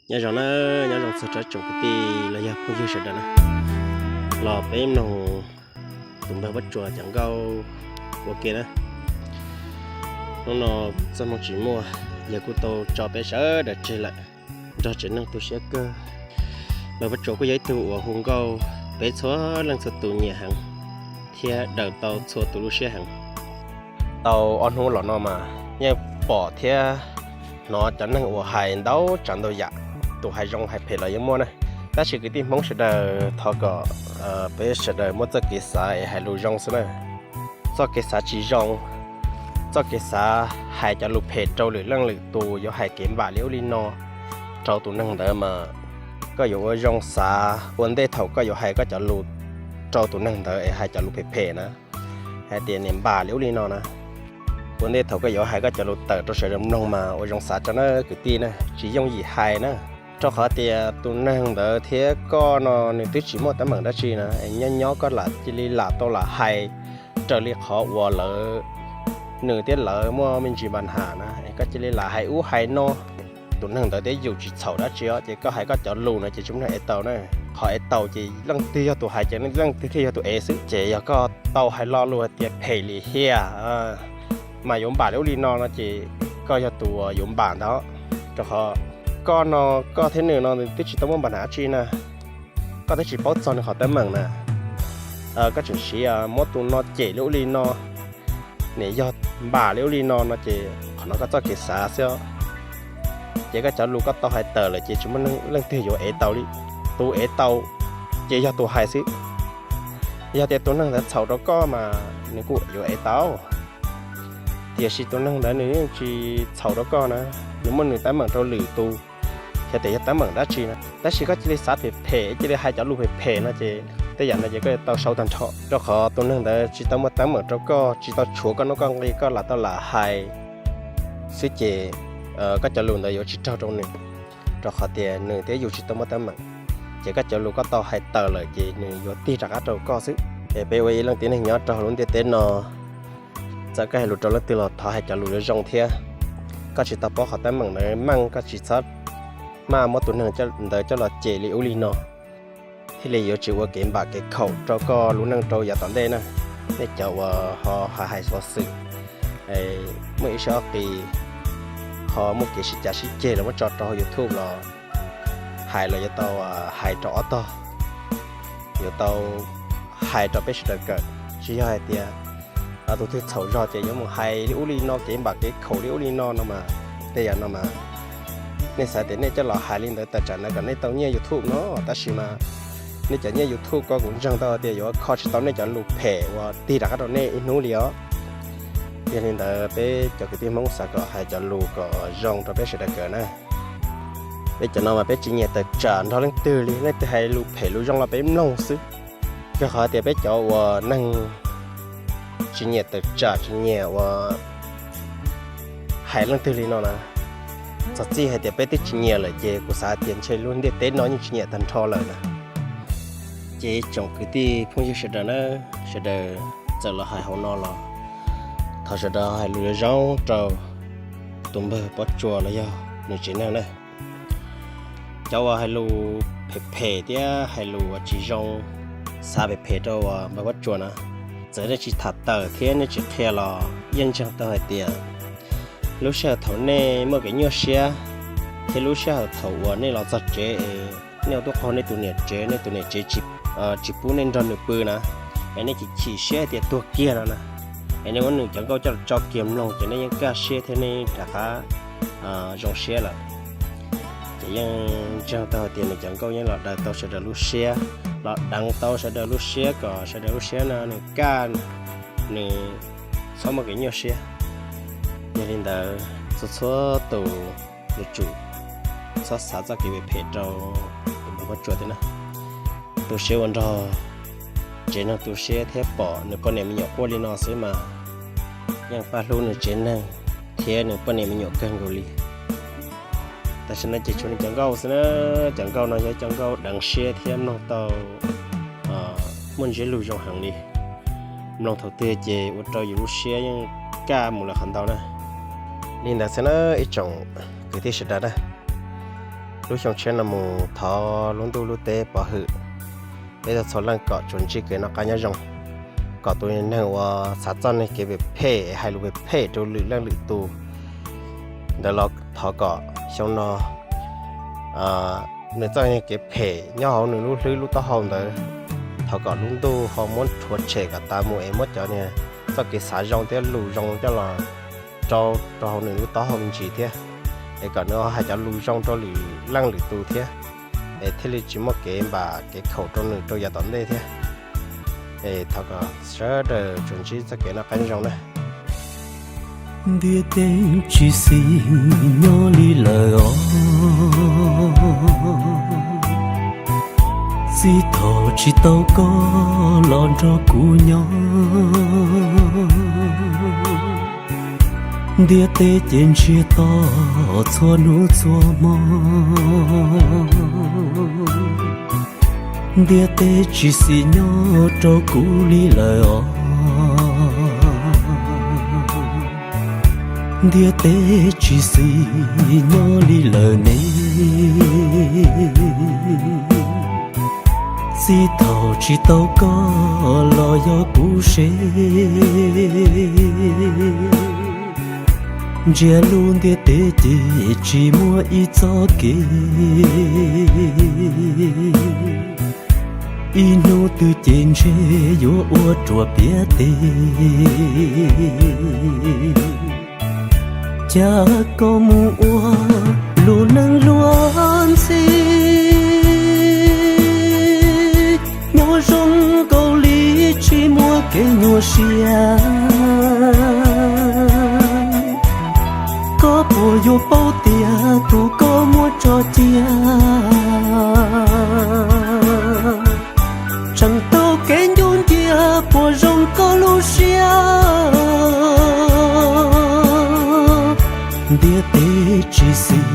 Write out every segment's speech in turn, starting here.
Nyob zoo na, nyob zoo txog rau tsoom kwv tij los yog phooj ywg sawv daws na, los peb mloog tus npawg Pob Tsuas cov nkauj ua ke na. Hnub no txoj hmoo tsis muaj, yawg kuj tau tso peb sawv daws tseg lawm, nrog tsev neeg tu siab kawg. Npawg Pob Tsuas kuj yog ib tug uas hu nkauj peb txhua leej txhua tus nyiam heev, thiab daws tau txhua tus lub siab heev. Tau ob hnub los no mas yeej pom thiab hnov cov neeg uas hais ntau tsav ntau yam, tus hais zoo hais phem los yeej muaj na. Tab sis kwv tij Hmoob sawv daws thov kom peb sawv daws muab txoj kev xav es hais lus zoo xwb na. Txoj kev xav tsis zoo, txoj kev xav hais cov lus phem rau lwm leej lwm tus, yuav hais kev npam li ub li no rau tus neeg ntawd mas koj yuav ua zoo xav ua ntej thaum koj yuav hais koj cov lus rau tus neeg ntawd es hais cov lus phem phem na, hais tias niam npam li ub li no na. Ua ntej thaum koj yuav hais koj cov lus tawm rau sawv daws mloog mas ua zoo xav tso na kwv tij na, tsis yooj yim hais na. Rau qhov tias tus neeg ntawd thiab koj no nws twb tsis muaj teeb meem dab tsi na, es nyob nyob koj lam cia li lam tau lam hais raws li qhov uas lawv, nws thiab lawv muaj me ntsis npa nham na, es koj cia li lam hais ub hais no. Tus neeg ntawd thiab yus tsis txhaum dab tsi os, ces koj hais koj cov lus no ces tsis muaj neeg ev tau na. Qhov ev tau ces leej twg yog tus hais ces leej twg thiaj yog tus ev xwb. Ces yog koj tau hais lo lus hais tias phem lim hiam mas yuav npam li ub li no no ces koj yog tus yuav npam ntawd. Rau qhov koj no, koj thiab nws no twb tsis tau muaj npa nham dab tsi na, koj twb tsis paub txog nws qhov teeb meem na. Koj tseem siv muab tus no cem li ub li no, nim yog npam li ub li no no ces qhov no koj txoj kev xav xwb os. Ces koj cov lus koj tau hais tawm lawm ces tsis muaj leej twg yuav ev tau li. Tus ev tau ces yog tus hais xwb. Yog tias tus neeg ntawd txhaum rau koj mas nws kuj yuav ev tau. Tiam sis tus neeg ntawd nws yeej tsis txhaum rau koj na, nws muaj nws teeb meem rau lwm tus, yog tias yog teeb meem dab tsi na. Tab sis koj cia li xav phem phem, cia li hais cov lus phem phem no ces tej yam no ces koj yuav tau sau tag nrho. Rau qhov tus neeg ntawd tsis tau muaj teeb meem rau koj, tsis tau tshuav koj nuj koj nqi, koj lam tau lam hais xwb ces koj cov lus ntawd yuav tsis raug rau nws. Rau qhov tias nws thiab yus tsis tau muaj teeb meem, ces koj cov lus koj tau hais tawm lawm ces nws yuav tig rov qab rau koj xwb. Es peb ua ib leej tib neeg nyob rau hauv lub ntiaj teb no, txawm koj hais lus rau leej twg los thov hais cov lus zoo zoo thiab. Koj tsis tau paub qhov teeb meem ntawd meej, koj tsis txhob maj muab tus neeg ntawd coj los cem li ub li no, thiaj li yuav tsis ua kev npam kev khaum rau koj lub neej rau yav tom ntej na. Nej cov uas ho hais xov xwm, muaj ib sab qis ho muaj kev sib cav sib ceg los muab tso rau hauv YouTube los hais los yuav tau hais rau ob tog, yuav tau hais rau peb sawv daws kawm. Tsis yog hais tias tus twg txhaum zog ces yuav mus hais li ub li no, kev npam kev khaum li ub li no no mas, tej yam no mas nej xav tias nej coj los hais li ntawd tawm tsam ntawd kom nej tau nyiaj YouTube no, tab sis mas nej cov nyiaj YouTube ko kuv ntseeg tau tias yuav kho tsis tau nej cov lus phem uas tig rov qab rau nej ib hnub li os. Yog li ntawd peb cov kwv tij Hmoob xav kom hais cov lus kom zoo rau peb sawv daws kawm na. Peb cov no mas peb tsis nyiam tawm tsam nrog leej twg li, leej twg hais lus phem lus zoo los peb mloog xwb. Rau qhov tias peb cov uas neeg tsis nyiam tawm tsam, tsis nyiam uas hais leej twg li no na, txog txij hais tias peb twb tsis nyiam lawm ces kuv xav tias ntshe lub ntiaj teb no yeej tsis nyiam tag nrho lawm na. Ces tsoom kwv tij phooj ywg sawv daws na, sawv daws txawm los hais hauv no los thov sawv daws hais lus zoo zoo rau tus npawg Pob Tsuas los yog nws tsev neeg na. Cov uas hais lus phem phem thiab hais lus uas tsis zoo, xav phem phem rau uas npawg Pob Tsuas na, txawm nej tsis tham tawm thiab nej tsis qhia los yeej ntseeg tau hais tias lub sij hawm thaum nej muaj kev nyuaj siab thiab lub sij hawm thaum uas nej los txog tsev es nej ua tub qaug nej tus niam tsev, nej tus niam tsev tsis pub nej nrog nws pw na, es nej chim chim siab hais tias tuag kiag no na, es nej muab nws cov nkauj coj los tso kiag mloog ces nej yeej kaj siab thiab nej yeej rov qab zoo siab lawm. Ces yeej ntseeg tau hais tias nws cov nkauj yeej los daws tau sawv daws lub siab, los deev tau sawv daws lub siab kom sawv daws lub siab no nws kaj, nws txhob muaj kev nyuaj siab. Yog li ntawd txhua txhua tus yuav tsum txhob xav txoj kev phem phem rau tus npawg Pob Tsuas thiab na. Tu siab ua nrog tsev neeg tu siab thiab pom nws poj niam me nyuam quaj li no xwb mas yeej pab hlub nws tsev neeg thiab nws poj niam me nyuam kawg nkaus li. Tam sim no ces tshuav nws cov nkauj xwb na, cov nkauj no yog cov nkauj deev siab thiab mloog tau muaj ntsiab lus zoo heev li. Mloog thaum twg ces ua rau yus lub siab yeej kaj mus lawm qhov ntau na. Li ntawd xwb na ib tsoom kwv tij sawv daws na. Lub xyoo tshiab no mus thov lub ntuj lub teb pov hwm peb txhua leej kom tsuas ntsib kev noj qab nyob zoo, kom tus neeg uas xav txoj neeg kev phem phem, hais lus phem phem rau lwm leej lwm tus ntawd los thov kom xyoo no nws txoj neeg kev phem nyob hauv nws lub hlwb lub taub hau ntawd, thov kom lub ntuj ho muab rhuav tshem kom tas mus es muab cov niag txoj kev xav zoo thiab lus zoo coj los rau rau hauv nws lub taub hau me ntsis thiab, es kom nws hais cov lus zoo rau lwm leej lwm tus thiab, es thiaj li tsis muaj kev npam kev khaum rau nws rau yav tom ntej thiab. Es thov kom sawv daws tsuas ntsib txoj kev noj qab nyob zoo na. Ntiaj teb tsis xis nyob li lawm os, txij thaum tsis tau koj los nrog kuv nyob. Ntiaj teb ces ntsiag to txhua hnub txhua hmo, ntiaj teb tsis xis nyob rau kuv li lawm os. Ntiaj teb tsis xis nyob li lawm ne, txij thaum tsis tau koj los yog kuv seb, ntsia lub ntiaj teb ces tsis muaj ib txoj kev, ib hnub twg ces ntshe yuav ua ruam piav tes, cas koj mus ua lub neej luag ntxhi, nyob zoo nkaus li tsis muaj kev nyuaj siab. Koj puas yuav paub tias tus koj muab tso cia, tseem tau kev ncu ncias puas zoo koj lub siab. Ntiaj teb tsis xis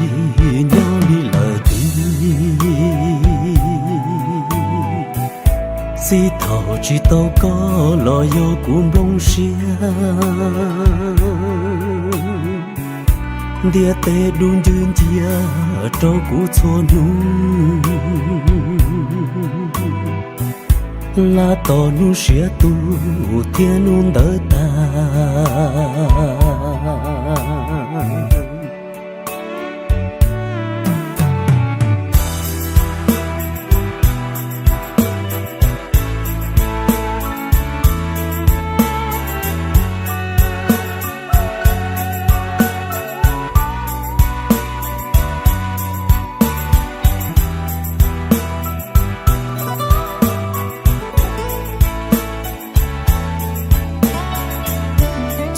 nyob li lawm tiag, txij thaum tsis tau koj los yog kuv nplooj siab. Ntiaj teb dub ncwg nciab rau kuv txhua hnub, laj tos hnub siav tu thiab hnub ntawd tag.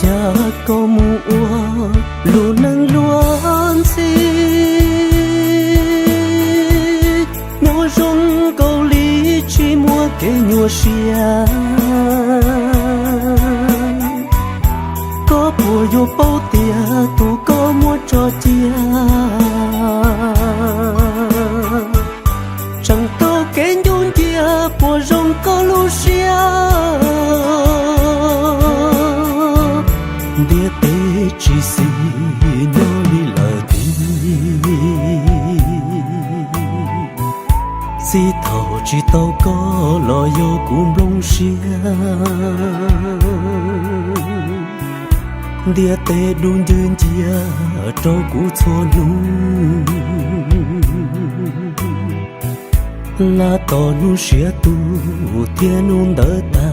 Cas koj mus ua lub neej luag ntxhi, nyob zoo nkaus li tsis muaj kev nyuaj siab. Koj puas yuav paub tias tus koj muab tso cia, tseem tau kev ncu ncias puas zoo koj lub siab. Ntiaj teb tsis xis nyob li lawm tiag, txij thaum tsis tau koj los yog kuv nplooj siab. Ntiaj teb dub ncwg nciab rau kuv txhua hnub, laj tos hnub siav tu thiab hnub ntawd tag.